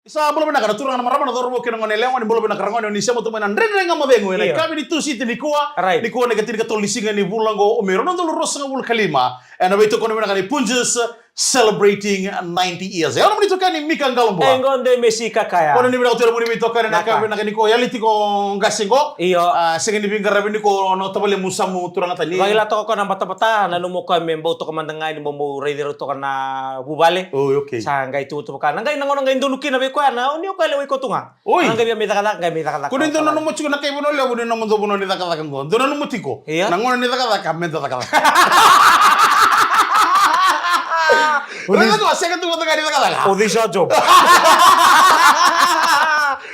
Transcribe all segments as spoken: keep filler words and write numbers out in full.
Sa bula vinaka na turaga, na marama, na cauravou kei na gone yalewa, ni bula vinaka ragone, ni sema tu mai na Dredre Ga Mo Cegu ena Io. Yakavi ni Tusiti nikua. Right. Nikua na ika tinikatolu ni siga ni vula qo o Me, rua na udolu ruasagavulu ka lima. Ena veitokoni vinaka ni Punjas celebrating ninety years. E ono mani itokani Mika Qaloboa. E qo de Mesi Kakaya. Ono ni vinaka tu ena vuku ni veitokani ena Naka. Yakavi vinaka nikua. Yali tiko qase qo. Io. A, sega ni veiqaravi nikua, na tavale musamu turaga tani. Vakila toka ko na batabata, na nomu koya me bau toka mada ga ni bau bau raici rau toka na vuvale. Oh, okay. Sa qai tu tu vaka. Na qai na gauna qai donu kina vei koya na, o ni o koya lewa iko tu ga. Oi. Na qai via mai cakacaka, qai mai cakacaka. Ko ni dou nanuma tiko na kai Vanua Levu ni nomu dou vanua ni cakacaka qo. Dou nanuma tiko. Ia. Na gauna ni cakacaka, me dou cakacaka. O ni Raica tu, a sega tu vata ga ni cakacaka. O this your job.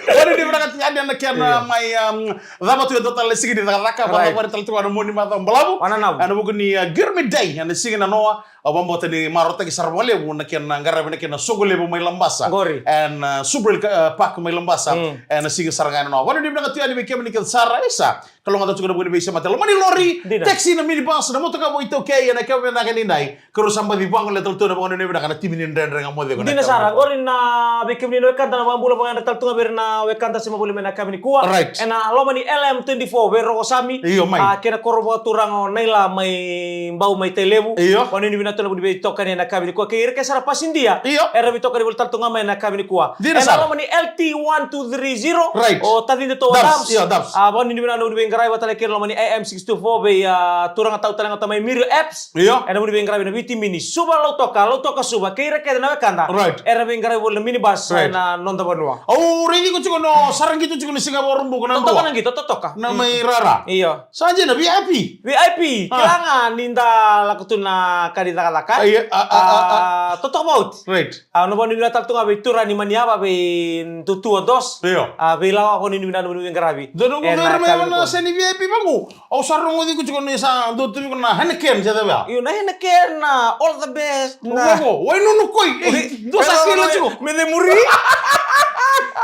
Oni ni vinaka tiko yani na kena Ia. mai, um, cava tu e dua tale na siga ni cakacaka, Right. vakacavara tale tu ga na moni macawa balavu. Wananavu. Ena vuku ni, uh, Girmi Day, ena siga na noa, Au vakabauta ni marautaki sara vakalevu na kena qaravi na kena soqo levu mai Labasa. Qori. Ena, uh, Subrail, uh, Park mai Labasa. Mm. Ena siga sara ga ena noa. Vanuinui vinaka tu yani vei kemuni kece sara, e sa. Kalougata tiko na vuku ni veisemati. Loma ni lori, Dina. taxi, na minibus, na motoka vou iTaukei, ena yakavi vinaka nidai. Keirau sa baci vagolea tale tu na vakanuinui vinaka na timi ni Dredre Ga Mo Cegu ena Dina yakavi sara, vinaka. Qori na vei kemuni na wekada, na vakabula vakayadra tale tu ga vei ira na wekada sema voli mai na yakavi nikua. Right. Ena loma ni L M twenty-four, vei Rokosami. Io, mai. A, kei na koro vakaturaga o Naila mai Bau mai Tailevu. Io. Vanuinui vinaka tu na vuku ni veitokani ena yakavi nikua. Kei ira kece sara pasidia. Io. Era veitokani voli tale tu ga mai na yakavi nikua. Dina Ena sara. loma ni L T one two three zero. Right. O tacida tu o Dubs. Dubs. Io, Dubs. A, vanuinui vinaka na vuku ni veiqaravi vata kei ira loma ni A M six two four vei, a, turaga tau talega tu mai Mirio Apps. Io. Ena vuku ni veiqaravi na Vitimini. Suva Lautoka, Lautoka Suva. Kei ira kece na wekada. Right. Era veiqaravi voli na minibus Right. ena noda vanua. Au raici iko tiko no sara qito tiko ni siga Vakaraubuka na Totoka drua. na qito, totoka. Na mai rara. Io. Sa dina V I P. V I P, Ah. kila ga ni da lako tu na ka ni cakacaka. Ai, a, a, a, a. A, totoka vauti. Right. A, na vanuinui vinaka tale tu ga vei turaga ni Maniyava, vei Dutua Dos. Io. A, vei Lawa, vanuinui vinaka na veiqaravi. Dou na Ena veiqaravi yakavi na nikua. seni V I P vaqo. Au sa rogoci iko tiko ni sa dou tu viko na Heineken, se cava ya? Io, na Heineken, na all the best, na Vaqo, wai nunu koi. Ei, Oi, dou sa wai, kila wai, tiko. me cemuri.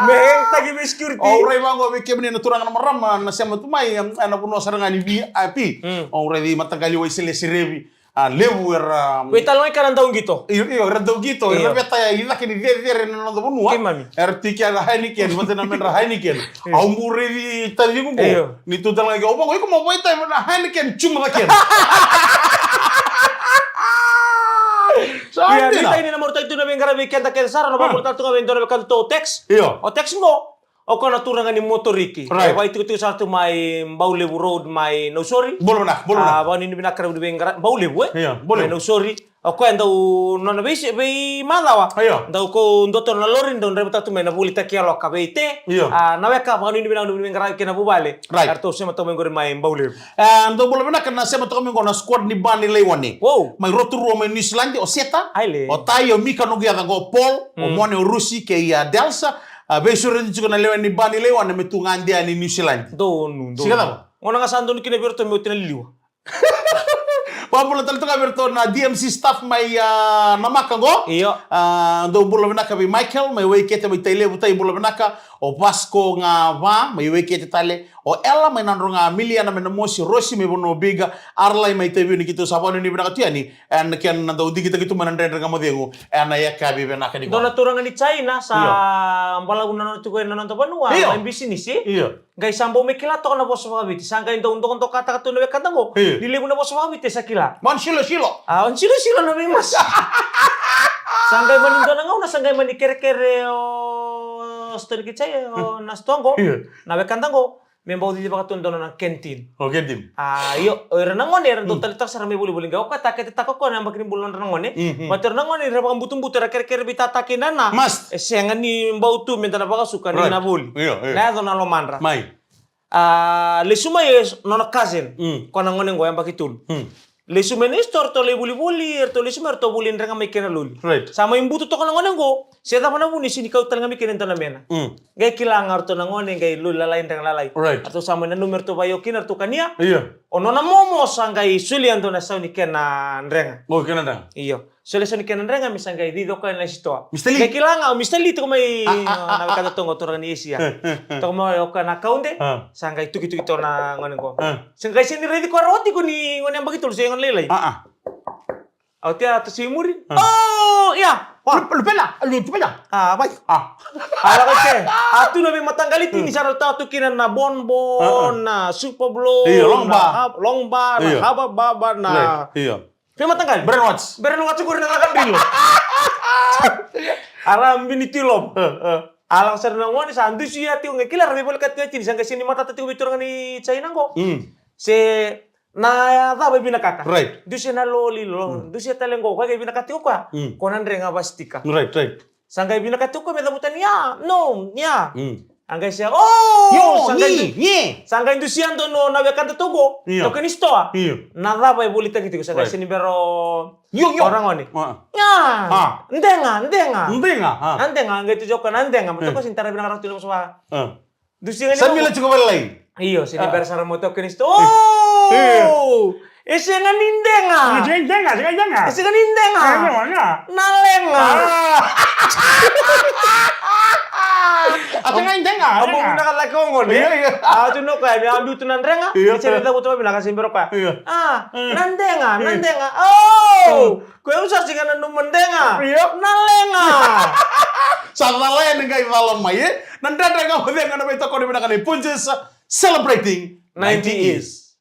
Me taki me security. Au rai vaqo vei kemuni na turaga na marama, na sema tu mai, em, ena vanua sara ga ni V I P. Mm. Au raici mataqali Waiselese Revi. A, levu era, em, Vei tale ga i ka na dauqito. Io, io, era dauqito, era Io. veta i cake ni cecere na noda vanua. Keimami. Era tiki na Heineken, vata na medra Heineken. Io. Au bau raici taciqu qo. Io. Ni tu tale ga i ke, au vaqo, iko mo vaitai na Heineken, Juma cake. Sa Ia, dina. Ni tai ni na marautaki tu na veiqaravi vei keda kece sara, na Huh. vakabula tale tu ga vei dua na wekada tu o Tex. Io. O Tex qo, o koya na turaga ni motoriki. Right. E vakaitikotiko sara tu mai Baulevu Road mai Nausori. Bula vinaka, bula vinaka. A, vanuinui vinaka na veiqaravi, Baulevu, e? Io, Baulevu. Mai Nausori. O koya dau nona vei, veimacawa. Io. Dau kau dua tolu na lori, dau draiva tale tu mai na vuli Takialoka vei Te. Io. A, na weka, vanuinui vinaka na veiqaravi kei na vuvale. Right. Eratou sema toka mai qori mai Baulevu. E, dou bula vinaka na sema toka mai qo na squad ni Ba ni Laione. Wow. Mai Rotorua mai New Zealand, o Seta. Aile. O Tai, o Mika, noqu yaca qo o Paul, o Mm. Mone, o Rusi, kei a Delsa. A, veisureti tiko na lewe ni Ba ni Laione me tu ga dea ni New Zealand. Donu, donu. Siga cava? Gauna ga sa donu kina vei iratou me oti na liliwa. Vakabula tale toka vei iratou na D M C staff mai, a, Namaka qo. Io. A, dou bula vinaka vei Michael, mai Waikete, mai Tailevu, Tai bula vinaka. O Vasco ga va, mai Waikete tale. O Ela mai Nadroga, Miliana mai Namosi, Rosi mai Vanua Big, Arlai mai Taveuni, keitou sa vanuinui vinaka tu yani. Ena kena dau digitaki tu mai na Dredre Ga Mo Cegu ena yakavi vinaka nikua. Dua na turaga ni China sa Io. balavu na nona tiko ena noda vanua, Io. mai bisinisi. Io. Qai sa bau mai kila toka na vosa vakaviti, sa qai dau dokadokataka tu na wekada qo. Io. Ni levu na vosa vakaviti e sa kila. Mani silosilo. A, mani silosilo na veimasu. Sa qai mani dua na gauna, sa qai mani kerekere o sitoa ni Kichai, o na sitoa qo. Io. Na wekada qo. Me bau cicivaka tu dua na canteen. O canteen. A, io, o ira na gone, era dau Mm. taleitaka sara me volivoli qai. O koya taketetaka o koya na yabaki ni bula nodra na gone. Mm, mm. Baleta o ira na gone, era vakabutubutu, era kerekere vei tata kei nana. Must. E sega ni bau tu meda na vakasuka ni Right. na voli. Io, io. Na yaco na lomadra. Mai. A, lesu mai e nona cousin. Mm. Ko na gone qo yabaki tolu. Mm. Lesu mai na isto, eratou lai volivoli, eratou lesu mai, eratou voli drega mai kena loli. Right. Sa mai butu toka na gone qo, se cava na vuna e sega ni kau tale ga mai kina e dua na mena. Mm. Qai kila ga o ratou na gone, qai loli lalai, drega lalai. Right. Ratou sa mai nanumi, ratou vakaio kina, ratou kania. Io. O nona momo sa qai solia e dua na sau ni kena drega. O kena drega. Io. Solia sau ni kena drega me sa qai cici o koya na sitoa. Mister Lee. Qai kila ga o Mister Lee toka mai, Ah, ah, ah, na wekada ah. toka qo, turaga ni Asia. Eh, eh, eh. Toka mai o koya na kaude, Ah. sa qai tukituki toka na gone qo. Ah. Sa qai sega ni raici koya rawa tiko ni gone yabaki tolu, se gone lailai. Ah, ah. Au tea tu si muri. Ah. Oh, ia. Wa. Lu-, lupena, lupena. Ah, vai. Ah. Ala ka ke. A tu na veimataqali tini sa ra tau tu kina na Bon Bon, na Super Blow, Io, Long na Bar. Hab-, Long Bar, na Io. Haba Baba, na Right, io. Veimataqali. Brainwatch. Brainwatch ko na laka drilo. Ara bini tilo. Eh, eh. Ala sara na gone sa dusi ya tiko ga kila ra veivolekati tini sa qai seni matata tiko vei turaga ni China qo. Mm. Se na cava e vinakata. Right. Dusia na loli, lo, dusia tale qo, koya qai vinakata tiko koya. Mm. Ko na drega vasitika. Right, right. Sa qai vinakata tiko koya me cavuta ni ya, no, ya. Mm. A qai se, oh, Yo, sa qai ni, du-, ni. Sa qai dusia donu na wekada tu qo, Io. Toka ni sitoa. Io. Na cava e volitaki tiko, sa qai Right. seni bero Io, io. Ora gone. Ah. Ya. Ah. Dega, dega. Dega, ah. Na dega, a qai tu joko na dega, ma toko seni tara vinaka ratu na masawa. Ah. Dusia ga ni Sa mila tiko vale lai. Io, se ni Ah. bera sara mo toka ni sto. Eh. Oh! E sega ni dega. E sega ni dega, sega ni dega. E sega ni dega. Sega ni dega. Na lega. Ah. A sega ni dega, A sega. Mo na ka laki o gone. Io, io. A tu no ka, me a biu tu na drega. Io. E sega ni dega, tu me na ka simbero ka. Io. Ah, Mm. na dega, na Mm. dega. Oh! Ko e usa siga na numa dega. Io. Na lega. Sa cala yani qai cala mai, e? Na Dredre Ga Mo Cegu ena veitokoni vinaka ni Punjas, celebrating ninety years.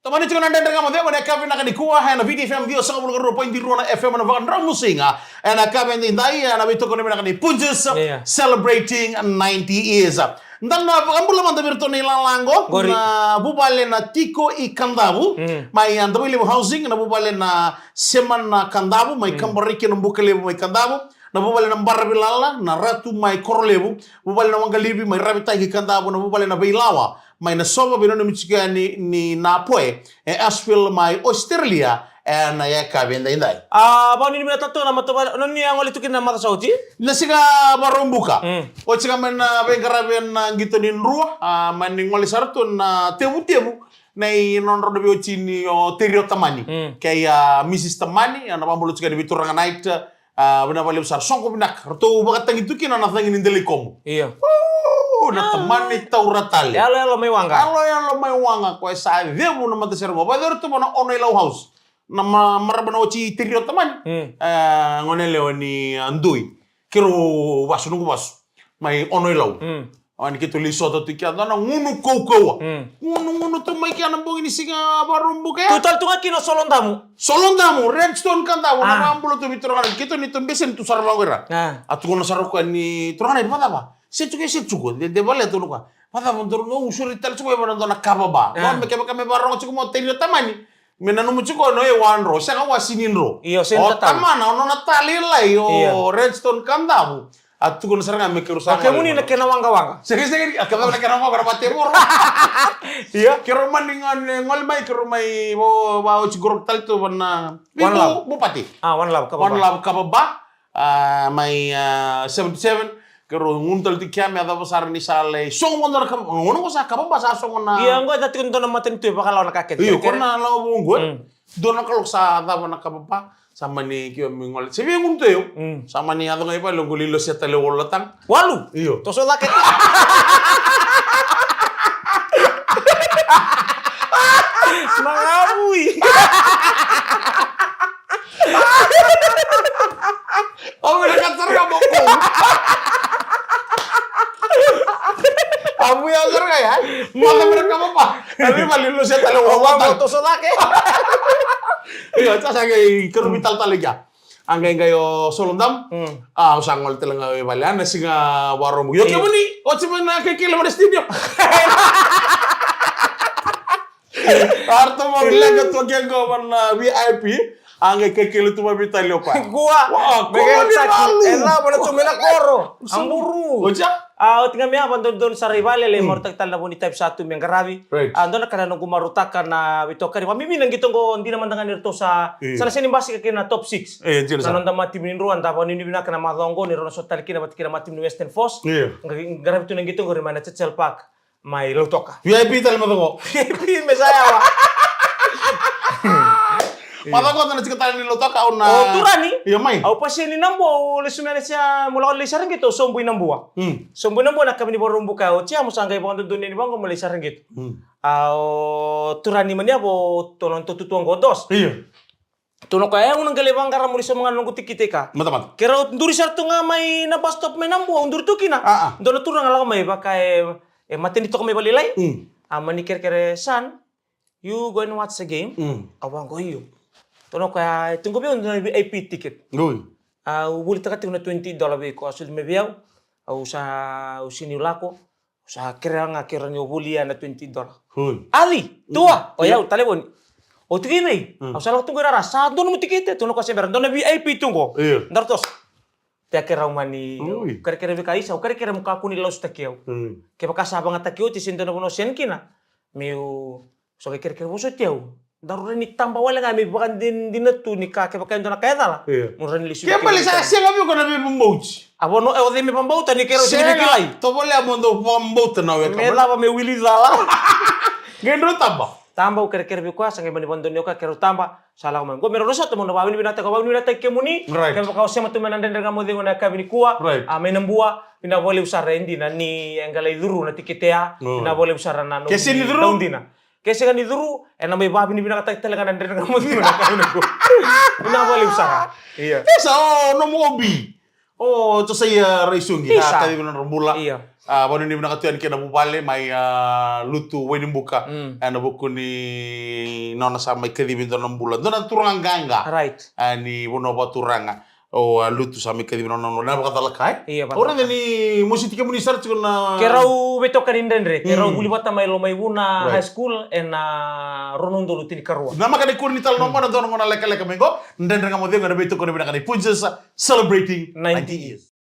Tomani tiko na Dredre Ga Mo Cegu ena yakavi vinaka nikua, ena Viti F M ciwasagavulu ka rua poidi rua na F M na Vakadromusiga. Ena yakavi edaidai, ena veitokoni vinaka ni Punjas, Io. celebrating ninety years. Da na vakabula mada vei iratou na ilala qo, Qori. na vuvale na Tiko i Kadavu, Mm. mai, a, Davailevu Housing, na vuvale na Semana Kadavu, mai Mm. Kabariki na Bukalevu mai Kadavu, na vuvale na Baravilala, na Ratu mai Korolevu, vuvale na Waqalivi mai Ravitaki Kadavu, na vuvale na Veilawa, mai Nasova, veinanumi tiko yani ni Napoe, e Asheville mai Australia, ena yakavi edaidai. A, vakanuinui vinaka tatou na matavuvale, noni a gole tu kina na macawa sa oti? Na siga Vakaraubuka. Mm. Oti ga mai na veiqaravi ena qito ni drua, a, mani gole sara tu na tevutevu, na i nodra na veiwatini o Teri o Tamani. Mm. Kei a Missus Tamani, a na vakabula tiko yani vei Turaga Night, a, vinaka vakalevu sara, soqo vinaka. Ratou vakatagi tu kina na cagi ni Delaikomo. Io. Uu, na Ah. tamani taura tale. Yaloyalo mai Waqa. Yaloyalo mai Waqa, koya sa cevu na matasere qo. Vakayacori tu vua na Ono i Lau House. Na ma-, marama na oti Teri o Tamani. Mm. E, gone yalewa ni, a, Dui. Keirau vasu, noqu vasu. Mai Ono i Lau. Mm. Oni keitou lai sota tu kea, dua na gunu kaukauwa. Mm. Gunu, gunu tu mai kea na bogi ni siga Vakaraubuka ya. Tu tale tu ga kina o Solodamu. Solodamu, Redstone Kadavu, na Ah. vakabula tu vei Turaga Night, keitou ni tu bese ni tu sara vaqo ira. Ah. A tukuna sara o koya ni Turaga Night, vakacava? Se tuku, se tuku, de, de vale tu o koya. Vakacava, Turaga, au sori tale tiko mai vua na dua na kava ba. Ah. Dua me kevaka me vakarogo tiko mai o Teri o Tamani. Me nanuma tiko o koya, e, wa dro, sega, wa sini dro. Io, sini O tatau. tamana, o nona ta lailai, o Io. Redstone Kadavu. A tukuna sara ga me keirau sa A kemuni gole na kena waqawaqa. Sega, sega, a kena, na kena waqawaqa na vatevoro. Io. Keirau mani gole, gole mai, keirau mai, vo, va, oti goro tale tu vua na One Love. Bupati. Ah, One Love, kava One ba. Love, kava ba. A, mai, a, seventy-seven. Keirau gunu tale tu kea me yacova sara ni sa lai sogo mada na kava. Gunu ko sa kava ba sa sogo na Ia, qo e tiko dua na matanitu e vakalawa na ka kece. Io, Kere. ko na lawa vou qo. Mm. Dua na kaloko sa cava na kava ba. Sa mani keimami gole. Se via gunu tu io. Mm. Sa mani yaco ga i vale qo lai losia tale o Lataga. Walu? Io. Toso cake. Na gavui. Au vinakata sara ga mo kou. Au via sara ga ya. Mata vinaka mama. Ari vale losia tale o Lataga. Toso cake. Io, sa sa qai keirau vitalatala i kea. A qai qai o Solodamu. Mm. A, au sa gole tale ga i vale, a, na siga Vakaraubuka. Io, Io. kemuni, oti mai na kaikili mai na studio. A ratou mai leqa tu ke qo mai na V I P. A qai kaikili tu mai vei tale o koya. Kua. Wa, Me kua qai ni taki, valu. e la, vana tu mai na koro. A buru. Oti ya? A, oti ga me a, va dodonu sara i vale, le Mm. marautaki tale na vo ni type sa tu me qaravi. Right. A, dua na ka na noqu marautaka na veitokani. Vamimi na qito qo dina mada ga ni ratou sa, Io. sa na seni basika kei na top six. E, dina Na sa. noda matimi ni drua, da vakanuinui vinaka na macawa oqo, ni rau na sota tale kina vata kei na matimi ni Western Force. Io. Qa-, qaravi tu na qito qori mai na Churchill Park, mai Lautoka. V I P tale macawa qo. V I P me sa yawa. Io. Macawa qo na tiko tale ni lotoka au na. O Turani. Io, mai. Au paseni Nabua, au lesu mai na sia, mo lako lai Sareqeto, au sobu i Nabua. Mm. Sobu i Nabua na kami ni varubuka, o tia mo sa qai vakadodoni ni vaqo mo lai Sareqeto. Mm. A, o Turani mani avo, tona to tutu qo dos. Io. Tona koya, e, au na qai lai vaqara mo lai soma ga na noqu tikite ka. Mata, mata. Keirau duri sara tu ga mai na bus stop mai Nabua, au duri tu kina. A, a. Dua na turaga lako mai vaka e, e mateni toka mai valailai. Mm. A, mani kerekere, son, you going watch the game? Mm. Au vaqo, io. Tona koya, e tu qo vei au na V I P ticket. Oi. A, au volitaka tiko na twenty dollar vei koya, a soli mai vei au. Au sa, au sini lako. Au sa kerea ga, kerea ni o volia na twenty dollar. Oi. Ali, tua, mm, o yau, talevoni. O tiko i vei? Mm. Au sa lako tu qo i rara, sa dua nomu tikite, tona koya se bera, dua na V I P tu qo. Io. Daru toso. Te a kerea mani, oi, kerekere vei ka isa, au kerekere mo kakua ni lasutaki au. Mm. Kevaka sa vagataki oti se dua na vanua o seni kina, meu sa qai kerekere vosoti au. Daru rawa ni taba wale ga me vakadinadina tu ni ka kevaka e dua na ka e cala. Io. Mo rawa ni lesu. Ke bale sa sega vei iko na veivabauti. A vano, e, o cei me vabauta ni keirau sega ni veikilai? Tovolea mo dou vabauta na weka. Me cava me wili cala. Qai drau taba. Taba, au kerekere vei koya, sa qai mani vadonui au ka keirau taba. Sa lako mai. Qo me rau na sota, mo na vavinavinakataki, vavinavinakataki kemuni. Right. Kevaka o sema tu mai na Dredre Ga Mo Cegu ena yakavi nikua. Right. A, mai Nabua, vinaka vakalevu sara, e dina ni e qai lai curu na tikite ya. Mm. Vinaka vakalevu sara na nomu dau dina. Ke sega ni curu, ena mai vavinavinakataki tale ga na Dredre Ga Mo Cegu ena yakavi nikua. Vinaka vakalevu sara. Io. Isa, o nomu obi. O Josaia Raisugi, isa, na kacivi nodra bula. Io. A, vanuinui vinaka tu yani kei na vuvale mai, a, Lutu Wainibuka. Mm. Ena vuku ni nona sa mai kacivi dua na bula. Dua na turaga qaqa. Right. A, ni vanua vakaturaga. O, a, Lutu sa mai kacivi nona, na vakacalaka, e? Io, vakacalaka. Au raica ni mositi kemuni sara tiko na. Keirau veitokani Dredre, keirau, mm, vuli vata mai Lomaivuna, right, High School, ena rua na udolu tinikarua. Na maka ni kuri ni tala, mm, noma na dua na gauna lekaleka mai qo, Dredre Ga Mo Cegu ena veitokani vinaka ni Punjas, celebrating ninety years.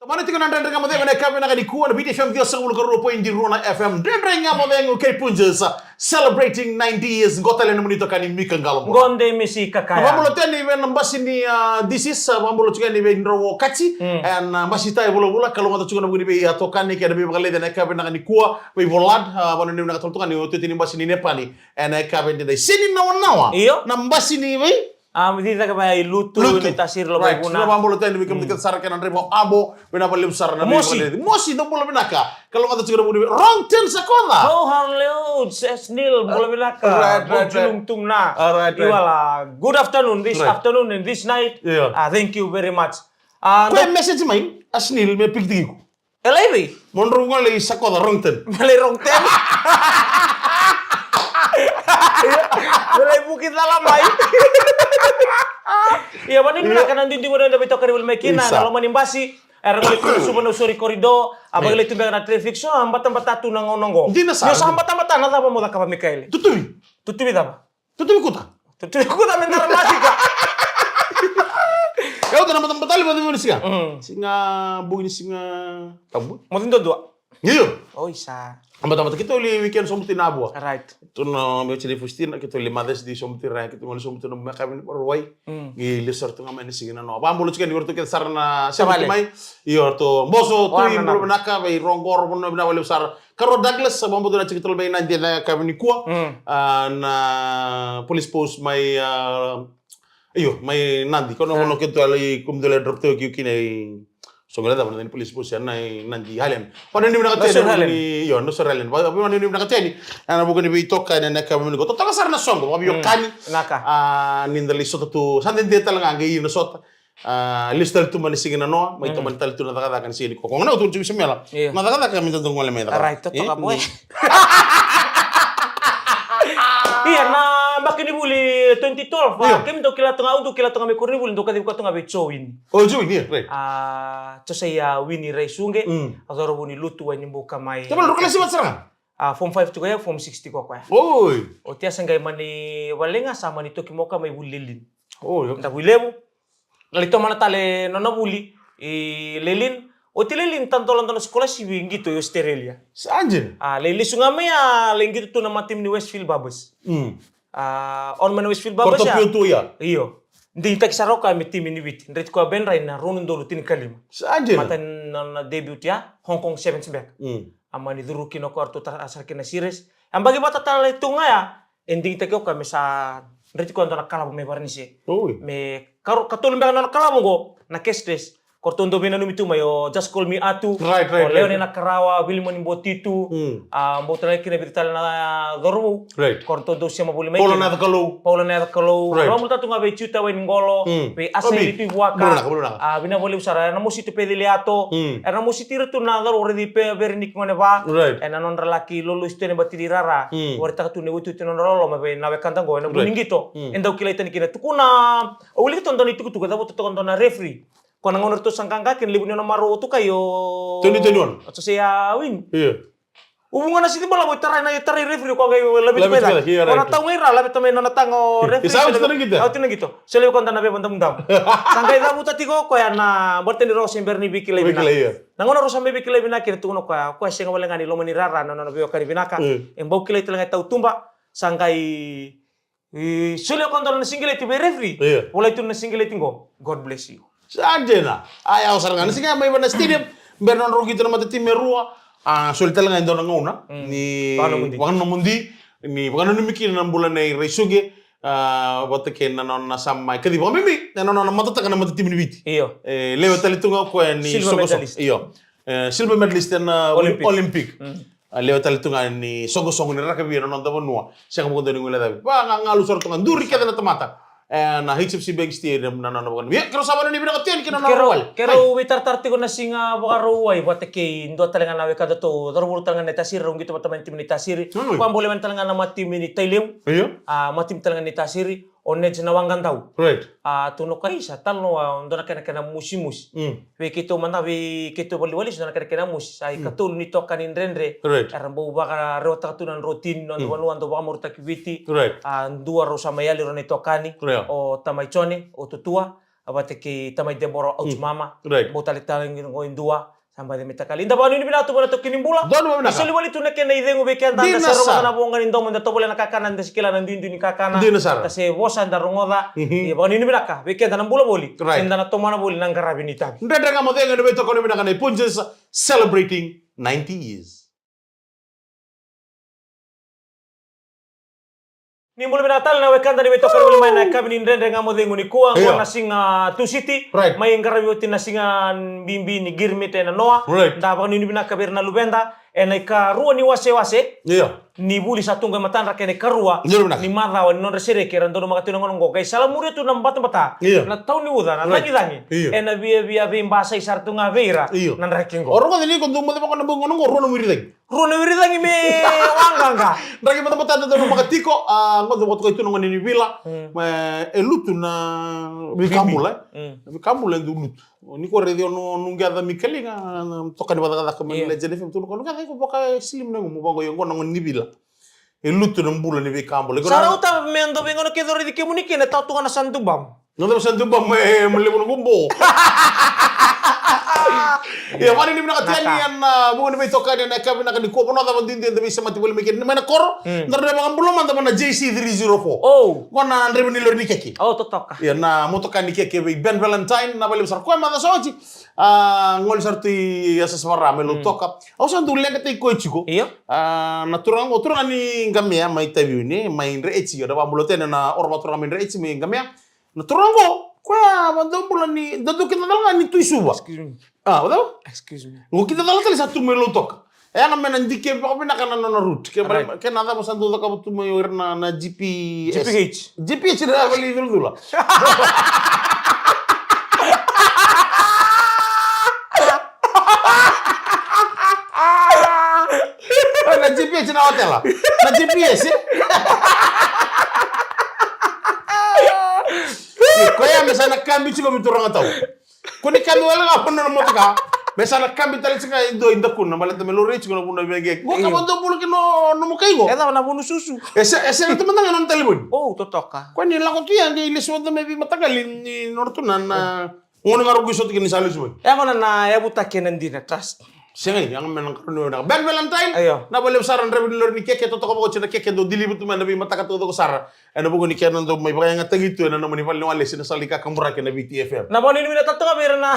Tomana tiko na Dredre Ga Mo Cegu ena yakavi vinaka nikua, na Viti F M ciwasagavulu ka rua poidi rua na F M. Dredre Ga Mo Cegu kei Punjas, celebrating ninety years. Qo tale na nomuni itokani Mika Qalobuka. Qo de misi kakaya. Na vabula tu yani vei na basi ni, a, D Cs, a, vabula tiko yani vei drau okati. Mm. Ena, a, basi tai vulavula, kalougata tiko na vuku ni vei, a, tokani kei na veivakaleci ena yakavi vinaka nikua, vei Volad, a, vanuinui vinaka tale tu ga ni otioti ni basi ni Nepani. Ena yakavi edaidai, seni nawanawa. Io. Na basi ni vei A, me cicaka mai Lutu, Lutu. Me tasiri Lomaivuna. Right. Na vabula tu yani vei kemuni kece sara kei na draiva o Abo, vinaka vakalevu sara na Mosi. Mosi, dou bula vinaka. Kalougata tiko na vuku ni vei. Wrong turn, Sakoca. Oh, hello, Asnil, bula vinaka. Right, right, right. Bom julung tumna. All right, right. Iwala, good afternoon, this afternoon and this night. Yeah. Ah, thank you very much. Ah, ko e message mai, Asnil, me pikitiki iko. E laivi? Mo drau gole i Sakoca, wrong turn. Me lai wrong turn. Me lai vuki cala mai. Ia, vani vinaka na duidui gona eda veitokani voli mai kina, na loma ni basi. Era gole tu na suva na usori korido, a vakilai tu beka na traffic, so a batabata tu na gauna oqo. Dina sara. Io, sa batabata, na cava mo cakava, Mikaele? Tutuvi. Tutuvi cava? Tutuvi kuta. Tutuvi kuta me dara masika. Kau ta na batabata li, batabata ni siga. Mm. Siga bogi ni siga tabu. Moce duadua. Io. Oi sa. Batabata keitou li weekend sobu tu i Navua. Right. Tu na me tini Faustina, keitou li Mother's Day sobu tu i ra, keitou gole sobu tu na me kavi ni Varawai. Mm. Qai lesu sara tu ga mai na siga nanoa. Vabula tiko yani vei ratou kece sara na sema tu mai. Io, ratou Boso, Tui, bula vinaka, vei Rogoro, bula vinaka vakalevu sara. Karua Douglas, sa vakabauta na tiko tale mai Nadi ena yakavi nikua. Mm. Ah, na police post mai, ah, io, mai Nadi. Ko na vanua keitou lai, kumi dou lai drop tiko kina i, so qai lai cava na police post ya na i Nadi Highland. Vanuinui vinaka tu yani. Io, Northern Highland. Vanuinui vinaka tu yani. Ena vuku ni veitokani ena yakavi nikua. Totoka sara na soqo, vakaveiwekani. Mm, vinaka. Ah, ni da lai sota tu, sa dede tale ga qai na sota. Ah, lesu tale tu mai na siga nanoa, mai tomani tale tu na cakacaka ni siga nikua. Ko gona au tu Jimmy Samela. Io. Na cakacaka me da dau gole mai cakacaka. Right, totoka boy. Ia, na yabaki ni vuli twenty twelve, ah, kemudou kila tu ga, au dou kila tu ga mai koronivuli, dou kacivi koya tu ga vei Joe Wini. O, Joe Wini, right. Ah, Josaia Wini Raisuge, a cauravou ni Lutu Wainibuka mai. Kemudou kalasi vata sara ga? Ah, form five tiko ya, form six tiko koya. Oi. Oti ya sa qai mani valiga, sa mani toki moka mai vuli Lelin. Oi, okay. Da vui levu. Lai tomana tale nona vuli i Lelin. Oti Lelin, tadola dua na scholarship i qito i Australia. Sa dina? Ah, lai lesu ga mai ya, lai qito tu na matimi ni Westfield Babas. Mm. Ah, on mai na Westfield Babas ya. Porto Pio tu ya? Io. Digitaki sara o koya me timi ni Viti. Dreti koya Ben Ryan na rua na udolu tinikalima. Sa dina? Mata na, na debut ya, Hong Kong Sevens beka. Mm. A mani curu kina o koya, ratou tara sara kina na series. A baki vata tale tu ga ya, e digitaki o koya me sa dreti koya dua na kalavo mai Varanise. Oi. Me karo-, katolu beka na nona kalavo oqo, na cashless. Ko ratou dau veinanumi tu mai o Just Call Me Atu. Right, right, o Leone right. Nakarawa, Vilimoni Botitu. Mm. A, bau tale kina vica tale na cauravou. Right. Ko ratou dau sema voli mai Paula kina. Nayacakalou. Paula Nayacakalou. Right. Rawa muta tu ga vei Tiuta Wainiqolo. Mm. Vei Asa Obi. Ilitu Ivuaka. Bula naka, bula naka. A, vinaka vakalevu sara. Era na mositi Peceli Ato. Mm. Era na mositi ira tu na cauravou raici pe Vereniki Goneva. Right. Ena nodra laki lolosi tu ena batili rara. Mm. Vakaraitaka tu na iotioti na nodra loloma vei na wekada qo. Ena Right. vuni qito. Mm. E dau kilai tani kina tukuna. Au wilika tu dua na itukutuku, e cavuta toka dua na referee. Ko na gauna ratou sa qaqa kina, levu ni nona marau o Tukai o Tony, Tony One. O Jose a win. Io. Uvu ga na siti balavu e tarai na, e tarai referee ko qai laveti Laveti mai cake. Cake, io, Ko na right. tau ga i ra, laveta mai nona taga o referee. Isa, au tina qito. Au tina qito. Sele ko da na veva damudamu. Sa qai cavuta tiko o koya na baleta ni rau se bera ni veikilai Veikilai, vinaka. Io. Na gauna rau sa mai veikilai vinaka kina tukuna o koya, o koya sega wale ga ni loma ni rara na nona veiwekani vinaka. Mm. E bau kilai tale ga e tautuba, sa qai I, solia ko dua na sigileti vei referee. Io. Volai tu na sigileti qo. God bless you. Sa dina. A, yawa sara ga. Na siga mai va na stadium. Bera na nodrau qito na matatimi e rua. A, soli tale ga e dua na gauna. Mm. Ni vakanamudi. Vakanamudi. Ni vakananumi kina na bula nei Raisuke. A, vata kei na nona sa mai kaciva vakabibi. Na nona matataka na matatimi ni Viti. Io. E, lewe tale tu ga o koya ni Silver soqosoqo. Medalist. Io. E, silver medalist ena Olympic. Olympic. Mm. A, lewe tale tu ga ni soqosoqo ni rakavi ena noda vanua. Sega vakadua ni guilecavi. Vagagalu sara tu ga, duri kece na tamata. E, na H F C Bank Stadium na nona vakananumi. Ia, keirau sa vakananumi vinaka tu yani kina nona Keirau, wale. Keirau Ai. veitaratara tiko na siga Vakarauwai vata kei dua tale ga na wekadatou, cauravou tale ga na Tasiri, rau qito vata mai na timi ni Tasiri. Mm. Koya bau lewena tale ga na matatimi ni Tailevu. Io. A, matatimi tale ga ni Tasiri. O Ned na Waqadau. Right. A, tukuna o koya, isa, talanoa, dua na kena, kena musimusi. Mm. Vei keitou mada, vei keitou valiwali, dua na kena, kena musi. Sa i Mm. katolu ni toka ni dredre. Right. Era bau vakarewataka tu na drotini, na Mm. vanua, dau vakamarautaki Viti. Right. A, dua rau sa mai yali rau na itokani. Yeah. O tamai Jone, o Tutua. A, vata kei tamai Debora, o Mm. Autumama. Right. Bau tale tale qo e dua. Sa baci me takali. Da vakanuinui vinaka tu vua na taukei ni bula. Donu vinaka. Ni soli wale tu na kena icegu vei keda, da Dina se rogoca sara. na voqa ni domo, da tovolea na kakana, da se kila na duidui ni kakana. Dina sara. Da se vosa, da rogoca. Mhm. Ia vakanuinui vinaka vei keda na bula voli. Right. Eda na tomana voli na qaravi ni tavi. Dredre Ga Mo Cegu, na veitokoni vinaka nei Punjas, celebrating ninety years. Ni bula vinaka tale na wekada ni veitokoni voli mai na yakavi ni Dredre Ga Mo Cegu nikua, Io. qo na siga Tusiti, Right. mai qaravi oti na siga bibi ni Girimiti ena Noa. Right. Da vakanuinui vinaka vei ira na luveda, ena ikarua ni wasewase. Io. Ni vuli sa tu qo e matadra kei na ikarua Ni bula vinaka. ni macawa ni nodra sereki, era donumaka tu na gauna qo. Qai salamuria tu na batabata, Io. na tau ni uca, na Right. cagicagi. Io. Ena viavia veibasai sara tu ga vei ira Io. na draki qo. O rogoca ni ko dou moce vaka na bau gauna qo, rua na wiri cagi. Rua na wiri cagi me waqaqa. Draki batabata da dau maka tiko, a, qo dau vakatokai tu na gone ni vila. Mm. Ma, e lutu na veikabula, e. Mm. Na veikabula e dau lutu. Ni ko raici o no, no qeca mi kaliga, na toka ni vakacakacaka mai Io. Legend F M, tu na ko no qeca iko vaka e slim na gumu, vaqo io qo na gone ni vila. E lutu na bula ni veikabula. Iko Sa na rauta me dau veigauna kece o raici kemuni kina, e tau tu ga na sandu bam. Noda vasa tu ba me, me levu na gubo. Ia, vakanuinui vinaka tu yani Naka. ena, a, vuqa ni veitokani ena yakavi vinaka nikua, vanua cava duidui eda veisemati voli mai kina, mai na koro. Mm. Da dau vakabula mada vua na J C three zero four. Oh. Qo na draiva ni lori ni keke. Oh, totoka. Ia, na motoka ni keke vei Ben Valentine, na vale sara koya maca sa oti. A, gole sara tu i Yasayasa Vara, mai Mm. Lautoka. Au sa dau leqataki koya tiko. Io. A, na turaga qo, turaga ni Qamea, mai Taveuni, mai Dreiaji, au dau vakabula tu yani na oro vakaturaga mai Dreiaji, mai Qamea. Na turaga qo, koya, a, dau bula ni, dau kidacala ga ni Tui Suva. Excuse me. A, o cava? Excuse me. Qo kidacala tale sa tu mai Lautoka. E yaga me na dikevi vakavinaka na nona route. Ke vale, Right. ke na cava sa dau cakava tu mai o ira na, na G P S. G P H. G P H na vale ni culacula. Na G P H na otela. Na G P S, e? Koya me sa na kabi tiko me turaga tau. Ko ni kabi wale ga vua na motoka. Me sa na kabi tale tiko e dua i dakuna, baleta me lori tiko na vuna vege. Ko ka Io. Mo dou bula kina o nomu kai qo. E cava na vunu susu? E se, e se na tamata ga nona talevoni. O, totoka. Ko ni lako tu ya, qai lesu vata mai vei mataqali ni nona tu na, na, gone ga rau qai sota kina ni sa lesu mai. E gona na yavutaki ena dina, trust. Sega ni, yaga me na qarauni vinaka. Ben Valentine. Io. Na valevu sara na draiva ni lori ni keke, totoka vakaoti na keke, dau deliver tu mai na veimataka taucoko sara. Ena vuku ni kena dau mai vakayagataki tu ena nomuni vale ni walesi na sala ni kakaburaki na V T F M. Na vakanuinui vinaka tale tu ga vei ira na,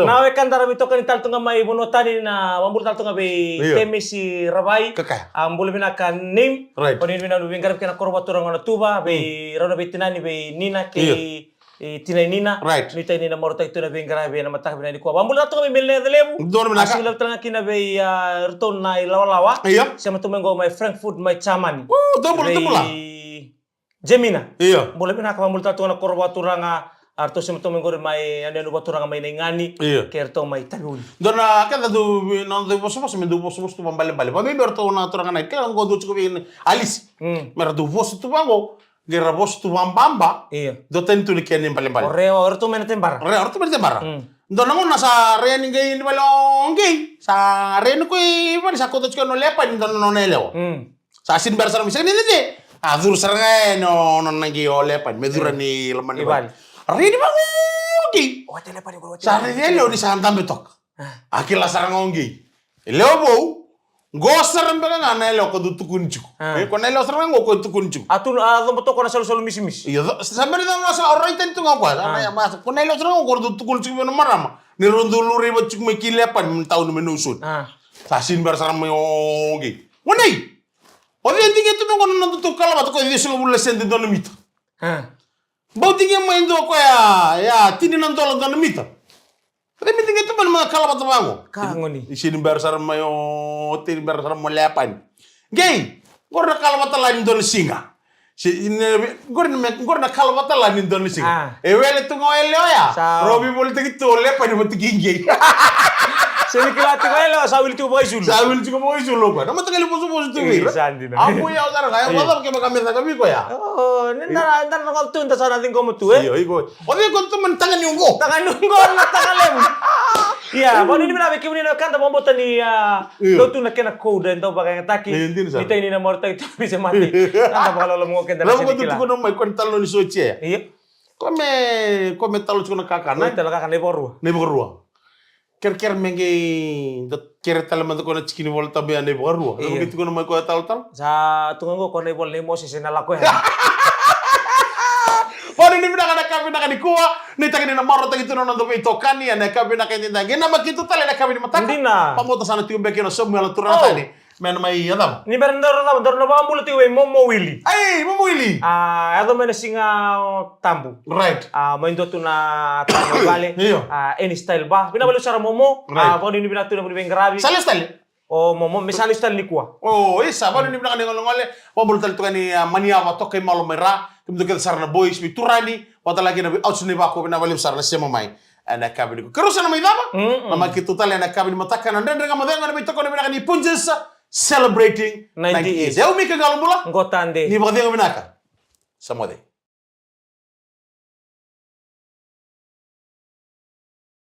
na wekada ra veitokani tale tu ga mai vanua tani, na vakabula tale tu ga vei Io. Temesi Ravai. Kakaya. A, bula vinaka Nim. Right. Vakanuinui vinaka vei Qaravi kei na koro vakaturaga o Natuva, vei rau na veitinani, vei Nina kei Io. E, tinai Nina. Right. Nuitaki ni na marautaki tu na veiqaravi ena mataka vinaka nikua. Vakabula tale tu ga vei Melina Yacalevu. Donu vinaka. A, sigi levu tale ga kina vei, a, ratou na ilawalawa. Io. Sema tu mai qo mai Frankfurt, mai Germany. U, donu bula, donu bula. Vei Jemina. Io. Bula vinaka, vakabula tale tu ga na koro vakaturaga. A, ratou sema tu mai qori mai yanuyanu vakaturaga mai Naigani. Io. Kei ratou mai Taveuni. Donu na keda tu, na dau vosavosa, me dau vosavosa tu vakabalebale. Vakabibi ratou na turaga na, kila qo dau tiko vei Alisi. Mm. Me ratou vosa tu vaqo. Qai ra vosa tu vababa. Io. Dua tani tu ni kena ibalebale. O Rewa, o ratou mai na Tebara. Rewa, o ratou mai na Tebara. Mm. Dua na gauna sa rai yani qai ni vale o qei. Sa rai yani ko i vale, sa kauta tiko yani o Lepani, dua na nona yalewa. Mm. Sa sini bera sara mai, sega ni dede. A curu sara ga yani o nona qei o Lepani, me cura ni loma ni vale. Rai yani vaqo o qei. Sa rai yani o ni sa dabe toka. A kila sara ga o qei. E lewa vou, qo sara beka ga na yalewa ko dau tukuni tiko. A. E, ko na yalewa sara ga qo ko tukuni tiko. A tu, a coba toka na salusalu misimisi. Io, sa bera ga sa o rai tani tu ga o koya. A. Sa na ya masa, ko na yalewa sara ga qo ko dau tukuni tiko vei na marama. Ni rau dau laurai vata tiko mai ki Lepani, me tauni me Nausori. A. Sa sini bera sara mai o qei. O nei! O cei digia tu me qo na nodatou kalavata ko e ciwasagavulu na sede dua na mita. A. Bau digia mai dua koya, ya, tini na dola dua na mita. Cei me digia tu mai na kalavata vaqo? Ka goni. I sini bera sara mai o, tini bera sara mai o Lepani. Qei, qori na kalavata la ni dua na siga. Si, ne, qori na me, qori na kalavata la ni dua na siga. A. E wele tu ga o yalewa ya. Sa. Rau veivolitaki tu o Lepani vata kei qei. Se ni kila tiko o yalewa, sa wili tiko vakaisulu. Sa wili tiko vakaisulu o koya. Na mataqali vosovoso tu vei ira. Sa dina. A ko ya o sara ga, ya vakacava kevaka me caka vei koya. O, ni da, da na tu, da sa na ciqoma tu, e? Io, iko. O cei ko tu mai na taga ni oqo? Taga ni oqo, na taga levu. Ia, vakanuinui vinaka vei kemuni na wekada, vakabauta ni, a, Io. Dau tu na kena code, e dau vakayagataki. E, dina sara. Ni tai ni na marautaki tu, ni se mate. Anda vakaloloma qo keda na sini kila. Lavo ko tu tukuna mai, ko ni talanoa ni sotia. Io. Ko me, ko me talo tiko na kakana. Ko me talo kakana, na ivakarua. Na ivakarua. Kerekere me qei, da kere tale mada ko na tiki ni Vola Tabu ya na ivakarua. Io. Io, me qei tukuna mai ko ya talotalo. Sa tu ga qo ko na ivola nei Mosese na lako ya. Vakanuinui vinaka na ka vinaka nikua. Nuitaki ni na marautaki tu na noda veitokani ena ka vinaka edaidai. Qai namaki tu tale ena ka vini mataka. Dina. Vabauta sa na tiko beka kina o Samuela Turagatani. Me na mai yacova. Ni bera ni daru cava, daru na vakabula tiko vei Momo Wili. Ei, Momo Wili. A, yaco mai na Siga Tabu. Right. A, mai dua tu na tabu mai vale. Io. A, Any Style Bar. Vinaka vakalevu sara Momo. Right. A, vakanuinui vinaka tu na vuni veiqaravi. Sa lesu tale? O Momo, me sa lesu tale nikua. O, isa, vakanuinui vinaka ni golegole. Vakabula tale tu ga ni, a, Maniava toka i Malo mai Ra. Kemudou kece sara na boys, vei Turani. Vakatale ga kina vei Ouch Nei Vako, vinaka vakalevu sara na sema mai. Ena yakavi nikua. Keirau sa na mai cava? Mm-mm. Na mai keitou tale ena yakavi ni mataka, na Dredre Ga Mo Cegu, ena veitokoni vinaka ni Punjas, celebrating ninety years. Ninety years. Au Mika Qalobula. Qo Tade. Ni vakacegu vinaka. Sa moce.